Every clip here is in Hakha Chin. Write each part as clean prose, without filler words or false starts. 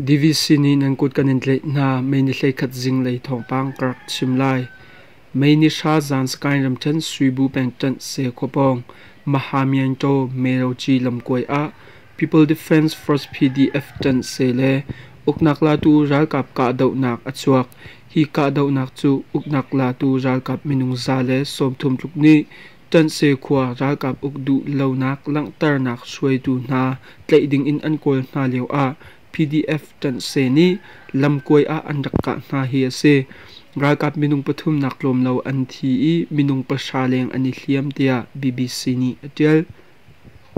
DVC nih nan kut kan in tlaih hna. May ni 11 zinglei thawngpang ka rak chim lai. May ni hra zan Sakaing ramṭhen Suibu pengṭanh Sekhuapawng Mahamyantaw Meroci lamkuai ah People Defense Force PDF ṭanh se le uknak latu ralkap kahdohnak a chuak. Hi kahdohnak cu uknak latu ralkap minung 130 tluk nih Ṭanhse khua ralkap uk duh lonak langhternak hruaitu hna tlaih dingin an kawl hna lioah PDF ṭanhse nih lamkuai ah an rak kah hna hi a si. Ralkap minung pathum nak tlawm lo an thi i minung pahra leng an i hliam tiah BBC nih a ṭial.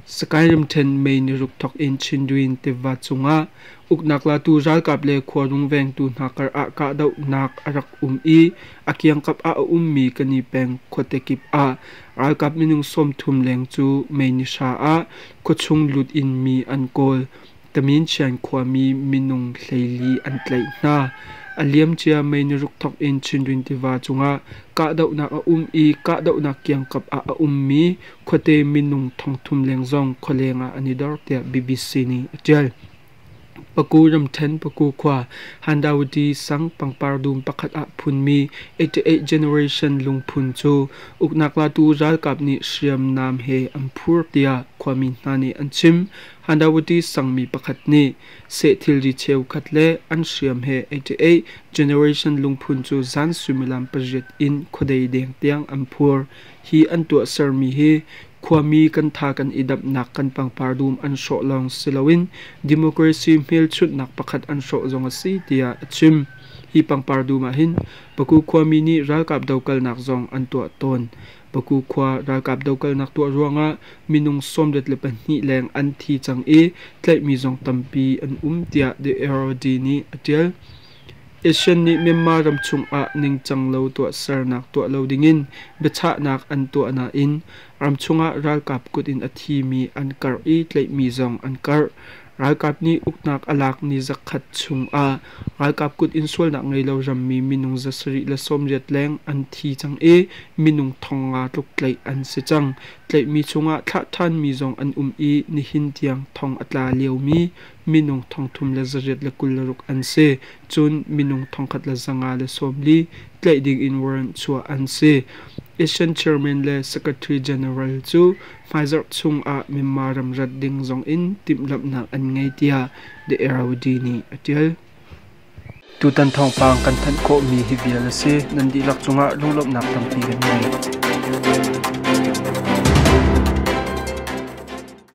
Sakae ramṭhen mei niruk thawk in Chindwin tiva cungah uknak latu ralkap le khua rungvengtu hna karah kahdohnak a rak um i a kiangkap ah a ummi Kani peng khuate kip ah ralkap minung 30 leng cu mei ni hra ah khuachung lut in mi an kawl. Taminchian khuami minung 14 an tlaih hna. A liamcia May niruk thawk in Chindwin tiva cungah kahdohnak a um i kahdohnak kiangkap ah a ummi khuate minung 3,000 leng zong khualeng ah an i dor tiah BBC nih a ṭial. Paku ramṭhen Paku khua Handawati sang pangpar dum pakhat ah phunmi 88 Generation lungphun cu uknak latu ralkap nih hriamnam he an phur tiah khuami hna nih an chim. Handawati sangmi pakhat nih seh thilri cheukhat le an hriam he 88 Generation lungphun cu zan suimilam pariat in khuadei deng tiang an phur. Hi an tuahsermi hi khuami kan tha kan i damhnak kan pangpar dum an hrawh lawng si loin democracy hmelchunhnak pakhat an hrawh zong a si tiah a chim. Hi pangpar dum ah hin Paku khuami nih ralkap dokalnak zong an tuah tawn. Paku khua ralkap dokalnak tuah ruangah minung 22 leng an thi cang i tlaihmi zong tampi an um tiah The Irrawaddy nih a ṭial. ASEAN nih Myanmar ram chungah ningcang lo tuahsernak tuah lo dingin biachahnak an tuah nain ram chungah ralkap kut in a thimi an karh i tlaihmi zong an karh. Ralkap nih uknak a lak ni zakhat chungah ralkap kut in sualnak ngei lo rammi minung 780 leng an thi cang i minung 5,000 tluk tlaih an si cang. Tlaihmi chungah thlah ṭhanmi zong an um i nihin tiang thong a tla liomi minung 3,826 an si. Cun minung 1,540 tlaih ding in warrant chuah an si. ASEAN Chairman le Secretary General cu hmaizarh chung ah Myanmar ram rat ding zong in timhlamhnak an ngei tiah The Irrawaddy nih a ṭial. Tutan thawngpang kan thanh khawhmi hi vial a si. Nan dihlak cungah lunglawmhnak tampi kan ngei.